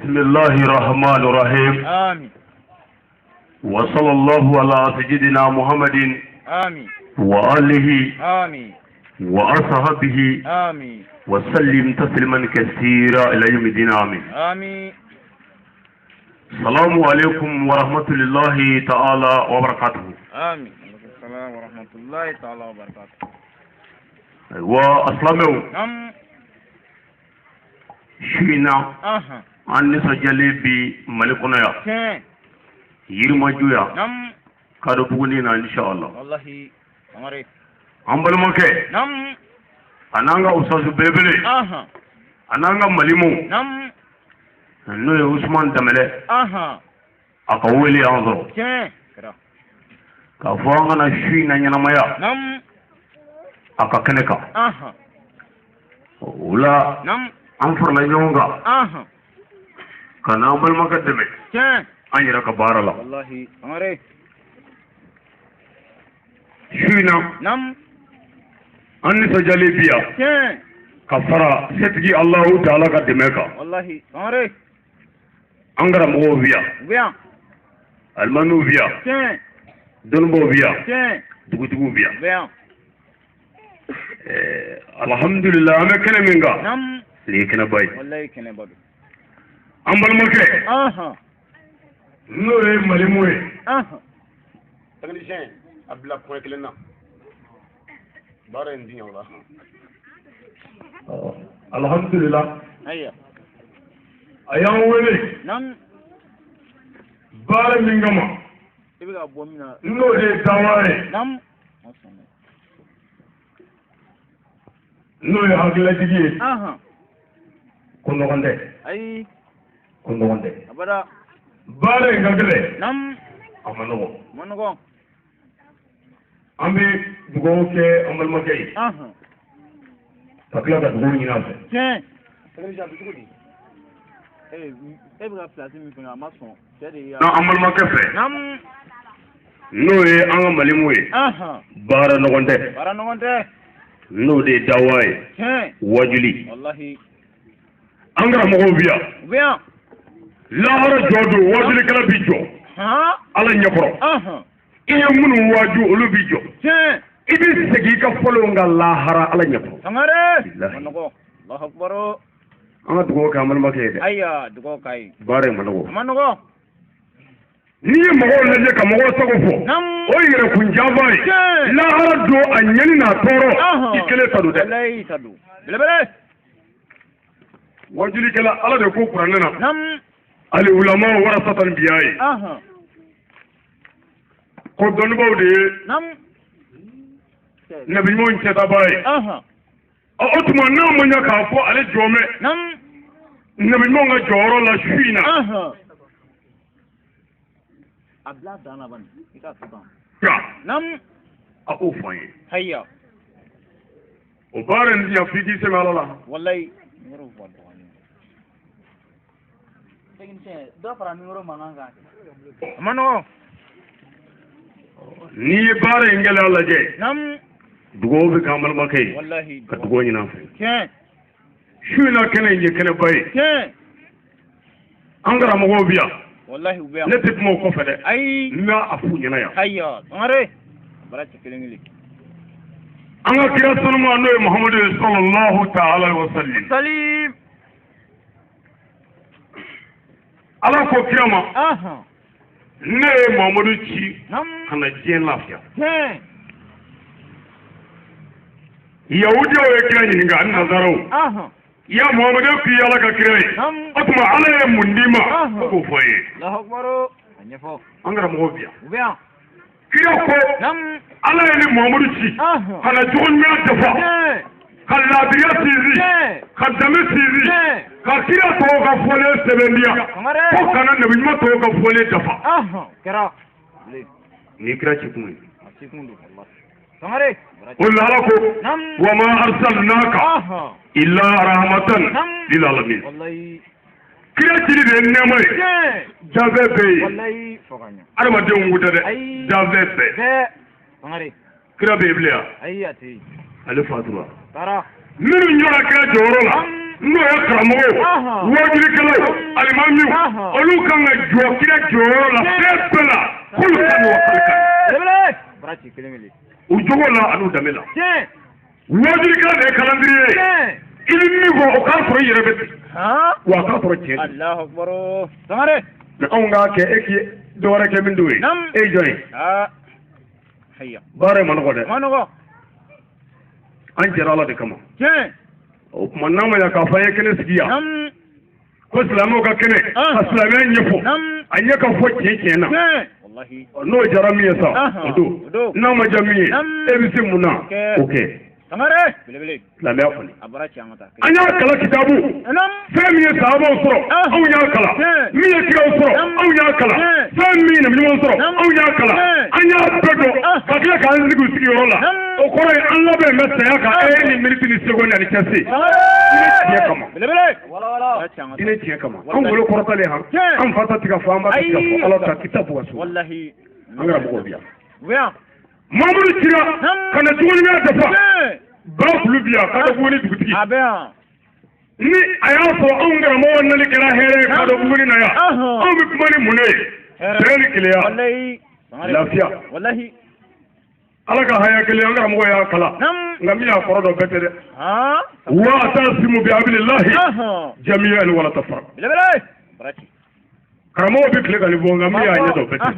بسم الله الرحمن الرحيم. آمين. وصلى الله على سيدنا محمد آمين. وآله آمين. وأصحابه آمين. وسلم تسليما كثيرا إلى يوم الدين، آمين. آمين. السلام عليكم ورحمة الله تعالى وبركاته. آمين، عليكم السلام ورحمة الله تعالى وبركاته. Ayiwa, asilamɛw, su in na, an nisɔndiyalen bi Mali kɔnɔ yan, Yirimajɔ yan, Kadɔbuguni na, inshallah. Wallahi, Sangare. An balimakɛ, a n'an ka usazu belebele, a n'an ka malimu, n'o ye Usman Danbɛlɛ, a ka wele y'an sɔrɔ Tiɲɛ kɛra. k'a fɔ an kana su in na ɲɛnamaya a ka kɛnɛ kan. O la, an farala ɲɔgɔn kan ka n'an balimakɛ dɛmɛ an yɛrɛ ka baara la. Wallahi, Sangare. Su in na, an nisɔndiyalen bi yan ka fara setigi Alahu Taala ka dɛmɛ kan. Wallahi, Sangare. An karamɔgɔw bi yan, U bɛ yan. alimamiw bi yan, dɔnnibaw bi yan, dugutigiw bi yan. U bɛ yan. Alhamdulillah, an bɛ kɛnɛ min kan, nin ye kɛnɛba ye. Wallahi, kɛnɛba don. An balimakɛ, n'o ye malimu ye, Technicien, a bila point kelen na, baara in diɲɛ o la. Alhamdulillah, Ayiwa. a y'an wele baara min kama, I bɛ ka bɔ min na. N'o de ye dawa ye, n'o ye hakililajigi ye, ko nɔgɔn tɛ. Ayi. Ko nɔgɔn tɛ. Abada. Baara in ka gɛlɛn, a ma nɔgɔn. Ma nɔgɔn. An bɛ dugawu kɛ an balimakɛ ye, ka tila ka dugawu ɲini a fɛ. Technicien, a bɛ cogo di? E bɛ ka place min fɛngɛ, a ma sɔn cɛ de y'a. An balimakɛ fɛ, n'o ye an ka malimu ye, baara nɔgɔn tɛ. Baara nɔgɔn tɛ. N'o de ye dawa ye, wajuli. Wallahi. An karamɔgɔw bi yan. U bɛ yan. Lahara jɔ don, wajulikɛla bi jɔ Ala ɲɛkɔrɔ. I ye minnu waaju, olu bi jɔ. I bɛ segin i ka fɔlenw ka lahara Ala ɲɛkɔrɔ. Sangare. Bilahi. Ma nɔgɔn, Allahu akbar. An ka dugawu kɛ an balimakɛ ye dɛ. Ayiwa, dugawu k'a ye. Baara in ma nɔgɔ. A ma nɔgɔn. N'i ye mɔgɔw lajɛ ka mɔgɔw sago fɔ, o ye yɛrɛkun janfa ye. Lahara don, a ɲɛni n'a tɔɔrɔ, i kelen ta don dɛ. Wallahi, ta don belebele. Wajulikɛla, Ala de ko kuranɛ na, al ulama warasatul anbiya ye, ko dɔnnibaw de ye nabi ɲumanw cɛtaba ye. Ɔ, o tuma n'a ma ɲɛ k'a fɔ ale jɔ mɛ nabi ɲumanw ka jɔyɔrɔ la su in na, A bila dan na bani, i k'a to tan. Nka a k'o fɔ an ye. Hayya. O baara in ti ɲɛ f'i k'i sɛmɛ Ala la. Wallahi, numéro fɔ dɔgɔnin. Technicien, dɔ fara numéro mankan kan, a ma nɔgɔn. N'i ye baara in gɛlɛya lajɛ, dugawu bɛ k'an balimakɛ ye, Wallahi. ka dugawu ɲini an fɛ. Su in na, kɛnɛ in ye kɛnɛba ye. An karamɔgɔw bi yan. Wallahi, u bɛ yan. Ne tɛ kuma o kɔfɛ dɛ. Ayi. N b'a a f'u ɲɛna yan. Hayya, Sangare, bara cɛ kelen kelen. An ka kira sanuma, n'o ye Muhamadu ye, sallallahu ta'ala wa sallim, salim. Ala ko kira ma: ne ye Muhamadu ci ka na diɲɛ lafiya. Yahudiyaw ye kira ɲininka ani nazaraw: ya Muhamadu, e k'i Ala ka kira ye, o tuma Ala ye mun d'i ma? Ko k'o fɔ an ye. Allahu akbar, a ɲɛfɔ. An karamɔgɔw bi yan. U bɛ yan. Kira ko: Ala ye ni Muhamadu ci ka na jogoɲumanya dafa, ka laadiriya sinsin, ka danbe sinsin, ka kira tɔw ka fɔlen sɛbɛntiya, Sangare. ko ka na nabi ɲuman tɔw ka fɔlen dafa. Kɛra. Ni kira ci kun ye. A ci kun don, wallahi, Sangare. O la, Ala ko: wa ma arsalnaka illa rahmatan lil alamin. Wallahi. Kira cili de ye nɛɛma ye. Danfɛn bɛɛ ye. Wallahi, fo ka ɲɛ. Adamadenw ko tɛ dɛ. Ayi. Danfɛn bɛɛ. Bɛɛ, Sangare. Kira bɛ yen bilen yan? Ayi, a tɛ yen. Ale fatura. Taara. Minnu jɔra kira jɔyɔrɔ la, N'o ye karamɔgɔw, waajulikɛlaw, alimamiw, olu kan ka jɔ kira jɔyɔrɔ la fɛn bɛɛ la, k'olu ka nin wa kan u jogo la an'u danbe la. Waajulikɛla de ye calendrier ye. I bɛ min fɔ, o k'a sɔrɔ i yɛrɛ bɛ ten, wa a k'a sɔrɔ tiɲɛ don. Allahu akbar, Sangare. Mais anw k'a kɛ e k'i dɔ wɛrɛ kɛ min t'o ye, e ye jɔn ye? Baara in ma nɔgɔ dɛ. Ma nɔgɔ. An jɛra Ala de kama. O tuma n'a ma ɲɛ k'a fɔ an ye kɛnɛ sigi yan ko silamɛw ka kɛnɛ ka silamɛya ɲɛfɔ, a ɲɛ ka fɔ tiɲɛ tiɲɛ na, n'o diyara min ye sa, o don. N'a ma diya min ye, e bɛ se mun na, o kɛ. Silamɛya fɔli, an y'a kalan kitabu, fɛn min ye sahabaw sɔrɔ, anw y'a kalan. Min ye kiraw sɔrɔ, anw y'a kalan. Fɛn min ye nabiɲumanw sɔrɔ, anw y'a kalan. An y'a bɛɛ dɔn ka tila k'an sigi u sigiyɔrɔ la. O kɔrɔ ye an labɛn bɛ saya kan e ni miniti ni seconde ani cɛse. Diinɛ tiɲɛ kama, diinɛ tiɲɛ kama, an bolo kɔrɔtalen han, an fa ta tigɛ fɔ, an ba ta tigɛ fɔ, Ala ta kitabu ka so. An karamɔgɔw bi yan. Mamadu cira ka na cogoɲumanya dafa. Ba kulu bi yan, kadɔ Buguni dugutigi. Ni a y'a sɔrɔ anw karamɔgɔ nali kɛra hɛrɛ ye kadɔ Buguni na yan, anw bɛ kuma ni mun de ye? Bɛn ni kelenya, lafiya. Ala ka haya kelen, an karamɔgɔ y'a kalan, nka min y'a kɔrɔ dɔn bɛɛ tɛ dɛ. Wa atasimu bi habilillahi jami'an wala tafarraqu. Karamɔgɔ bɛ tile ka nin fɔ, nka min y'a ɲɛ dɔn bɛɛ tɛ.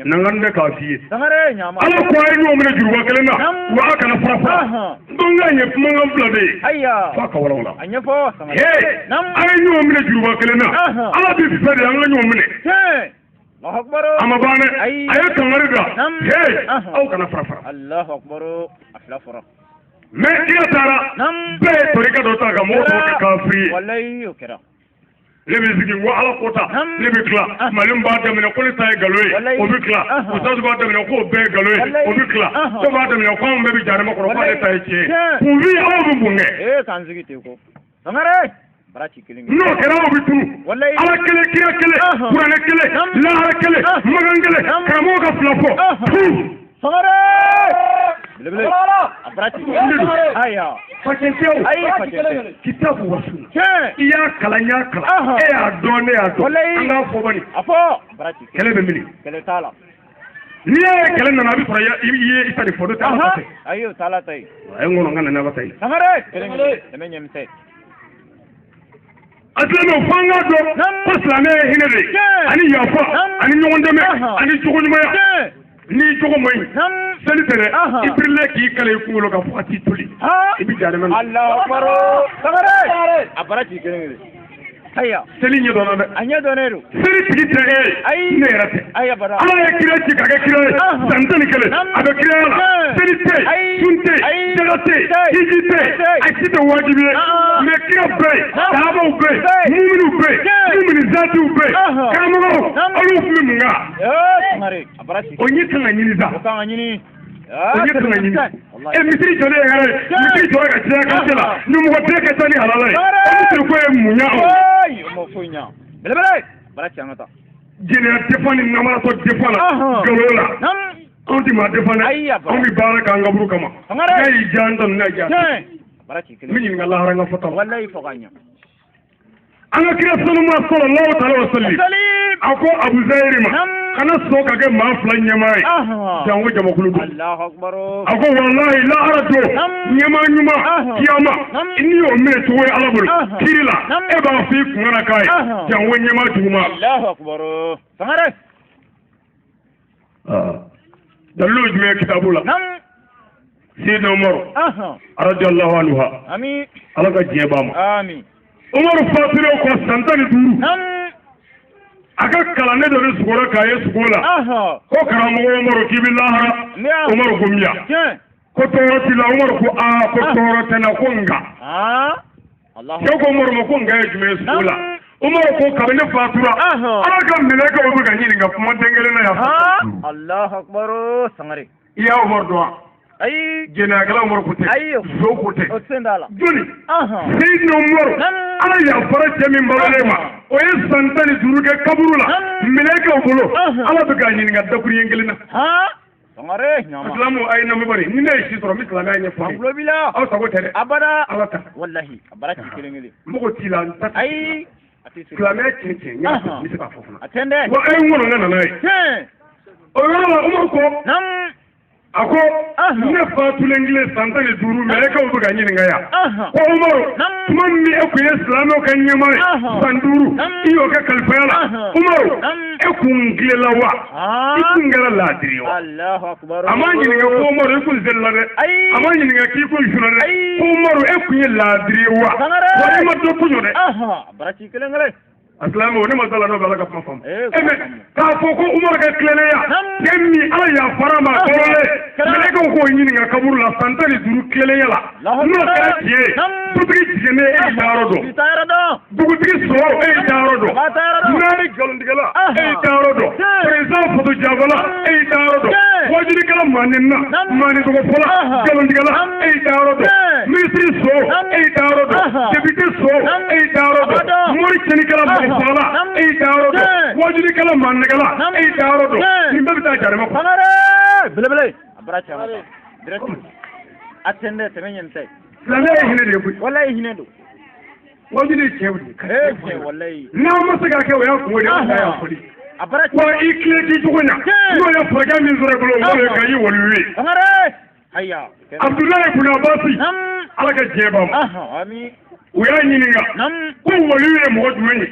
Nankan bɛ k'a f'i ye. Ala ko a ye ɲɔgɔn minɛ juruba kelen na, wa a kana fara fara. Dɔnkan ye kumakan fila de ye. F'a ka walawala. A ye ɲɔgɔn minɛ juruba kelen na. Ala bɛ fɛ de an ka ɲɔgɔn minɛ. A ma ban dɛ. A ye kangari da. Aw kana fara fara. Mais kira taara, bɛɛ ye tarika dɔ ta ka mɔgɔw tɔgɔ kɛ kafiri ye. Ne bɛ sigi ko Ala ko ta, ne bɛ tila. Mali b'a daminɛ ko ne ta ye nkalon ye, o bɛ tila. Ustaz b'a daminɛ k'o bɛɛ ye nkalon ye, o bɛ tila. Dɔw b'a daminɛ ko anw bɛɛ bɛ jahanama kɔnɔ, k'ale ta ye tiɲɛ ye. Kunfin aw bɛ mun kɛ? N'o kɛra aw bɛ tunu. Ala kelen, kira kelen, kuranɛ kelen, lahara kelen, magan kelen, karamɔgɔ ka fila fɔ. Kitabu wa sunna. I y'a kalan, n y'a kalan, e y'a dɔn, ne y'a dɔn, an k'a fɔ bani. Kɛlɛ bɛ mini. N'i y'a ye kɛlɛ nana, a bɛ sɔrɔ i ye i ta de fɔ, n'o tɛ Ala ta tɛ. A ye n kɔnɔ n ka na n'Ala ta ye. A silamɛw, f'an k'a dɔn ko silamɛya ye hinɛ de ye, ani yafa, ani ɲɔgɔn dɛmɛ, ani jogo ɲumanya. N'i jogo man ɲi, seli tɛ dɛ, i birilen k'i kale i kunkolo kan fo ka t'i toli, i bɛ jahanama na. Seli ɲɛ dɔnna dɛ. Seli tigi tɛ e ye, ne yɛrɛ tɛ. Ala ye kira ci ka kɛ kira ye san 11, a bɛ kiraya la. Seli tɛ yen, sun tɛ yen, jaga tɛ yen, hiji tɛ yen, a si tɛ wajibi ye. Mais kira bɛ yen, sahabaw bɛ yen, muminiw bɛ yen, mumini zatiw bɛ yen, karamɔgɔw, olu tun bɛ mun kan? O ɲɛ kan ka ɲini sa. O ɲɛ kan ka ɲini. E misiri jɔlen ye hɛrɛ ye, misiri jɔra ka caya quartier la, ni mɔgɔ tɛ ka ca ni halala ye. O misiri ko ye mun ɲa o? Jɛnɛya defa ni namaratɔ defa la, nkalon la. Anw tɛ maa defa dɛ. Anw bɛ baara kɛ an kaburu kama. N'a y'i diya an ta n'a y'i diya. N bɛ ɲininka lahara n ka fɔta la. An ka kira sanuma sallallahu ta'ala wa sallim, a ko Abu Zahiri ma, kana sɔn ka kɛ maa fila ɲɛmaa ye, janko jamakulu don. A ko walahi lahara don, ɲɛmaa ɲuman kiyama, n'i y'o minɛ cogo ye Ala bolo kiri la, e b'a fɔ i kun kana k'a ye, janko ɲɛmaa juguman. Dalilu jumɛn ye kitabu la? Seydina Umaru radiyallahu anhu, Ala ka diɲɛ b'a ma. Umaru fatulen kɔ san 15, a ka kalanden dɔ de sugora k'a ye sugo la. Ko karamɔgɔ Umaru, k'i bɛ lahara? Umaru ko n bɛ yan. Ko tɔɔrɔ t'i la? Umaru ko aa, ko tɔɔrɔ tɛ n na, ko nka. Cɛw ko Umaru ma ko nka ye jumɛn ye sugo la? Umaru ko kabini ne fatura, Ala ka mɛlɛkɛw bɛ ka ɲininka kuma den kelen na yan. I y'a Umaru dɔn wa? Jɛnɛyakɛla Umaru ko tɛ, zo ko tɛ, joli Seydina Umaru, Ala yafara cɛ min balolen ma, o ye san 15 kɛ kaburu la, mɛlɛkɛw bolo, Ala bɛ k'a ɲininka dakuruɲɛ kelen na. Sangare ɲama. Silamɛw a ye lamɛn bani, ni ne ye si sɔrɔ n bɛ silamɛya ɲɛfɔ An tulo b'i la. Aw sago tɛ dɛ. Abada. Ala ta. Wallahi a bara ci kelen kelen. N mago t'i la, n ta t'i la. Ayi. A tɛ se. Silamɛya tiɲɛ tiɲɛ n y'a fɔ, n bɛ se k'a fɔ fana. A tɛ dɛ. Wa a ye n kɔnɔ n ka na n'a ye. Tiɲɛ. O yɔrɔ la Umaru ko. Naam. A ko ne fatulen kelen san 15 mɛlɛkɛw bɛ ka ɲininka yan. Ko Umaru, tuma min e kun ye silamɛw ka ɲɛmaa ye san 5, i y'o kɛ kalifaya la. Umaru, e kun tilenna wa? I kun kɛra laadiri ye wa? A ma ɲininka ko Umaru i kun selila dɛ. A ma ɲininka k'i kun sunna dɛ. Ko Umaru e kun ye laadiri ye wa? Wa i ma dɔ tɔɲɔ dɛ. Bara ci kelen kelen. A silamɛ o ne ma sala n'o bɛ Ala ka kuma faamu. E mɛ k'a fɔ ko Umaru ka tilennenya cɛ min Ala yafara ma kɔrɔlen mɛlɛkɛw k'o ɲininka kaburu la san 15 tilennenya la n'o kɛra tiɲɛ ye dutigi jiginnen e y'i taayɔrɔ dɔn dugutigi sɔrɔ e y'i taayɔrɔ dɔn naani nkalontigɛla e y'i taayɔrɔ dɔn président faso janfala e y'i taayɔrɔ dɔn wajulikɛla maaninna maanitɔgɔfɔla nkalontigɛla e y'i taayɔrɔ dɔn minisiri sɔ e y'i taayɔrɔ dɔn député sɔ e y'i taayɔrɔ dɔn mori cɛnnikɛla mɔgɔ e y'i taayɔrɔ dɔn wajulikɛla maanɛgɛla e y'i taayɔrɔ dɔn nin bɛɛ bɛ taa jarima kɔnɔ. Sangare belebele a bara caman ta direct a tɛ dɛ tɛmɛ ɲɛ tɛ. Silamɛya ye hinɛ de ye koyi. Walayi hinɛ don. Wajuli ye tiɲɛ de ye. Ee tiɲɛ walayi. N'a ma se k'a kɛ o y'a kungo de ye o y'a foli. A bara wa i tilen k'i cogo ɲa n'o ye furakɛ min sɔrɔ i bolo o ye ka i waliyu ye. Sangare haya. Abudulayi bun Abasi Ala ka diɲɛ b'a ma. Ami. U y'a ɲininka ko waliyu ye mɔgɔ jumɛn ye.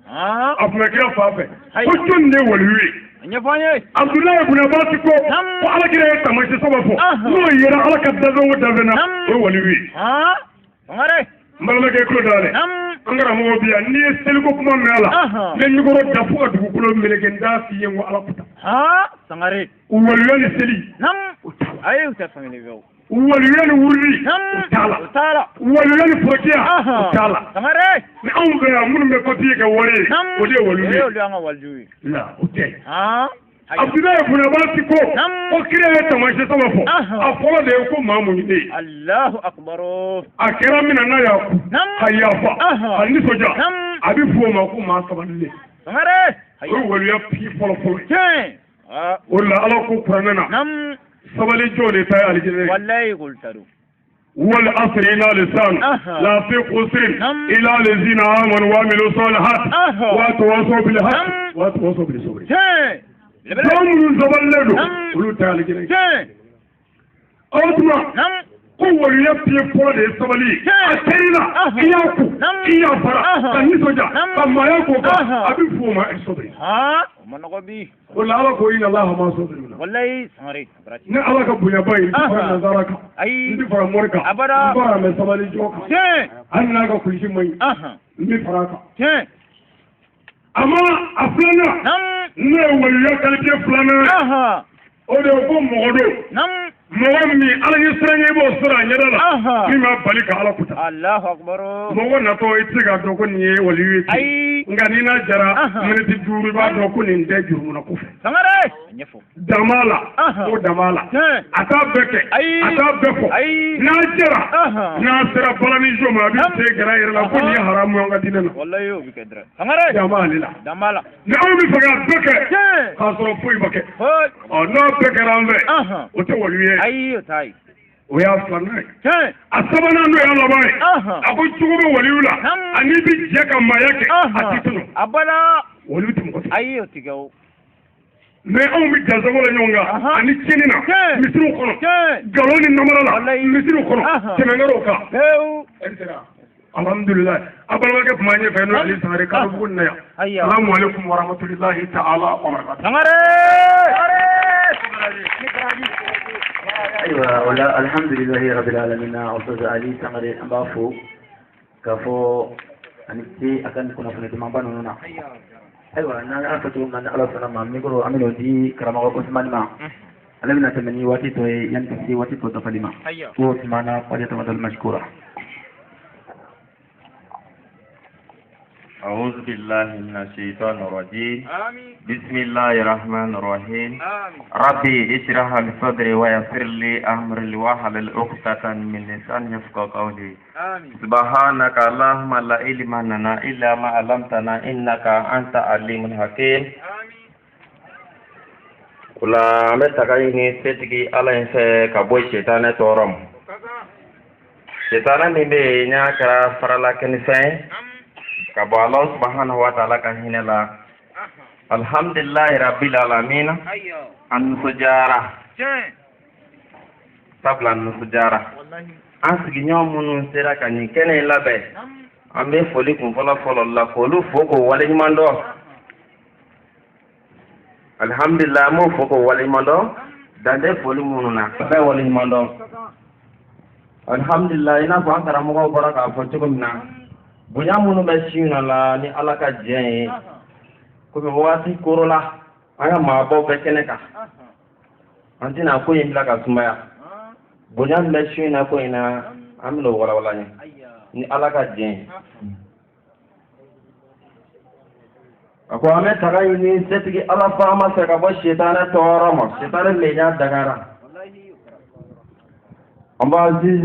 A tun bɛ kira fa fɛ ko jɔnni de ye waliyu ye. Ɲɛfɔ an ye. Abudulayi bun Abasi ko ko Ala kira ye taamasiyɛn saba fɔ n'o yera Ala ka danfɛn o danfɛn na o ye waliyu ye. Sangare. N balimakɛ tulo da dɛ. An karamɔgɔ bi yan n'i ye seliko kuma mɛn a la n bɛ ɲukɔrɔ da fo ka dugukolo meleke n t'a f'i ye n ko Ala ko tan. Sangare. Waliya ni seli. O t'a la. Ayi u tɛ fankelen fɛ o. Waliya ni wurudi. O t'a la. O t'a la. Waliya ni forokiya. O t'a la. Sangare. Ni anw fɛ yan minnu bɛ papiye kɛ wari ye. O de ye waliyu ye. O de y'an ka waliyu ye. La o tɛ. Abudulayi bun Abasi ko ko kira ye taamasiyɛn saba fɔ a fɔlɔ de ye ko maa muɲunen ye. Alahu akubar. A kɛra min na n'a y'a ku ka yafa ka nisɔndiya a bɛ f'o ma ko maa sabalilen. Sangare. O ye waliya pi fɔlɔ fɔlɔ ye. Tiɲɛ. O de la Ala ko kuranɛ na. Sabali jɔn de ta ye alijinɛ ye. Walayi k'olu ta don. Wal asri inna lisan la fi khusrin illa allazina amanu wa amilu salihat wa tawasaw bil haqq wa tawasaw bis sabr. Tiɲɛ. Jɔn minnu sabalilen don olu ta ye alijinɛ ye. Tiɲɛ. O tuma ko waliya fiye fɔlɔ de ye sabali ye. A kɛr'i la i y'a ku i y'a fara ka nisɔndiya ka maaya k'o kan a bɛ f'o ma sabiri. O ma nɔgɔ bi. O la Ala ko inna Allaha ma'a sabirina. Walayi Sangare. Ne Ala ka bonyaba ye n tɛ fara nanzara kan. Ayi. N tɛ fara mori kan. Abada. N fara mɛ sabali jɔ kan. Tiɲɛ. Hali n'a ka kulisi man ɲi. N bɛ fara a kan. Tiɲɛ. A ma a filanan. N'o ye waliya qualité filanan ye. O de ye ko mɔgɔ don. Mɔgɔ min Ala ɲɛ siran ɲɛ i b'o sɔrɔ a ɲɛda la. Min b'a bali ka Ala kuta. Alahu akubar. Mɔgɔ natɔ i tɛ se k'a dɔn ko nin ye waliyu ye. Ayi. Nka n'i n'a jara miniti 5 i b'a dɔn ko nin tɛ jurumuna ko fɛ. Sangare. A ɲɛfɔ. Dan b'a la. Ko dan b'a la. A t'a bɛɛ kɛ. Ayi. A t'a bɛɛ fɔ. Ayi. N'a jara. N'a sera balanijo ma a bɛ se gɛrɛ a yɛrɛ la ko nin ye haramu ye an ka diinɛ na. Walayi o bɛ kɛ dɛrɛ. Sangare. Dan b'ale la. Dan b'a la. Ni anw bɛ fɛ k'a bɛɛ kɛ. K'a sɔrɔ foyi ma kɛ. Ɔ n'a bɛɛ kɛra an fɛ. O tɛ waliyu ye. Ayi o t'a ye. O y'a filanan ye. Tiɲɛ. A sabanan n'o y'a laban ye. A ko cogo bɛ waliyu la. Ani bɛ jɛ ka maaya kɛ. A tɛ tɔɲɔ. A bada. Waliyu tɛ mɔgɔ tɔɲɔ. Ayi o tɛ kɛ o. Mais anw bɛ jansago la ɲɔgɔn kan. Ani tiɲɛni na. Misiriw kɔnɔ. Nkalon ni namara la. Misiriw kɔnɔ. Tɛmɛnkɛr'o kan. Pewu. Alhamdulilayi. A balimakɛ tun b'an ɲɛfɛ n'o ye Ali Sangare Kadobugu nin na yan. Salamu aleykum wa rahmatulahi ta'ala wa barakatuh. Sangare. Ayiwa o la alhamdulilahi rabbil alamin Ustaz Ali Sangare an b'a fo k'a fɔ ani ce a ka nin kunnafoni dumanba ninnu na. Ayiwa n'an y'a fɔ cogo min na ni Ala sɔnna ma mikoro an bɛn'o di karamɔgɔ Usumani ma. Ale bɛna tɛmɛ ni waati tɔ ye yanni ka se waati tɔ dafali ma. Ko Usumana falyatafaddal mashkura. أعوذ بالله من الشيطان الرجيم. آمين. بسم الله الرحمن الرحيم. آمين. ربي اشرح لي صدري ويسر لي أمري واحلل عقدة من لساني يفقهوا قولي. آمين. سبحانك اللهم لا علم لنا إلا ما علمتنا إنك أنت العليم الحكيم. آمين. O la an bɛ taga ɲini setigi Ala in fɛ ka bɔ sitanɛ tɔɔrɔ ma. Sitanɛ min bɛ yen n'a kɛra faralakɛnifɛn ye ka bɔ Ala subahanahu wa taala ka hinɛ la. Alhamdulilayi rabbil alamina. An nisɔndiyara. Sabula an nisɔndiyara. An sigiɲɔgɔn minnu sera ka nin kɛnɛ in labɛn, an bɛ foli kun fɔlɔ fɔlɔ la k'olu fo k'o waleɲuman dɔn. Alihamudulila an b'o fo k'o waleɲuman dɔn dan tɛ foli minnu na bɛɛ waleɲuman dɔn alihamudulila i n'a fɔ an karamɔgɔw bɔra k'a fɔ cogo min na bonya minnu bɛ su in na la ni ala ka jɛn ye komi wagati korola an ka maabaw bɛ kɛnɛ kan an tɛna ko in bila ka sumaya bonya min bɛ su in na ko in na an bɛna o walawala ye ni ala ka jɛn ye a ko an bɛ taga ɲini setigi ala faama fɛ ka bɔ sitanɛ tɔɔrɔ ma sitanɛ min y'a dagara an b'a sinsin